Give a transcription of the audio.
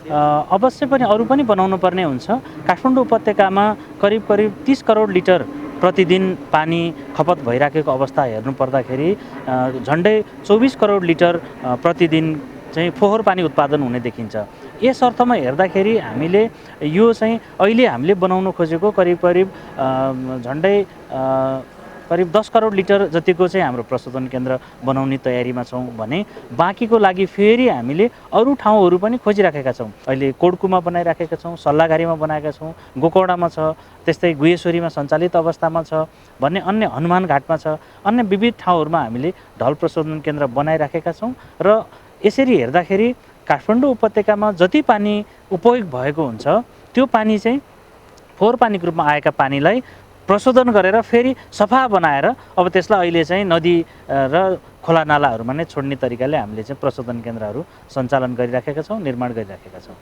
अवश्य पनि अरू पनि बनाउनु पर्ने हुन्छ। काठमाडौँ उपत्यकामा करिब 30 करोड लिटर प्रतिदिन पानी खपत भइराखेको अवस्था हेर्नु पर्दाखेरि झन्डै 24 करोड लिटर प्रतिदिन चाहिँ फोहोर पानी उत्पादन हुने देखिन्छ। यस अर्थमा हेर्दाखेरि हामीले यो चाहिँ अहिले हामीले बनाउन खोजेको झन्डै करिब 10 करोड लिटर जतिको चाहिँ हाम्रो प्रशोधन केन्द्र बनाउने तयारीमा छौँ भने बाँकीको लागि फेरि हामीले अरू ठाउँहरू पनि खोजिराखेका छौँ। अहिले कोड्कुमा बनाइराखेका छौँ, सल्लाघारीमा बनाएका छौँ, गोकर्णमा छ, त्यस्तै गुहेश्वरीमा सञ्चालित अवस्थामा छ भन्ने अन्य हनुमान घाटमा छ, अन्य विविध ठाउँहरूमा हामीले ढल प्रशोधन केन्द्र बनाइराखेका छौँ। र यसरी हेर्दाखेरि काठमाडौँ उपत्यकामा जति पानी उपयोग भएको हुन्छ त्यो पानी चाहिँ फोहोर पानीको रूपमा आएका पानीलाई प्रशोधन गरेर फेरि सफा बनाएर अब त्यसलाई अहिले चाहिँ नदी र खोला नालाहरूमा नै छोड्ने तरिकाले हामीले चाहिँ प्रशोधन केन्द्रहरू सञ्चालन गरिराखेका छौँ, निर्माण गरिराखेका छौँ।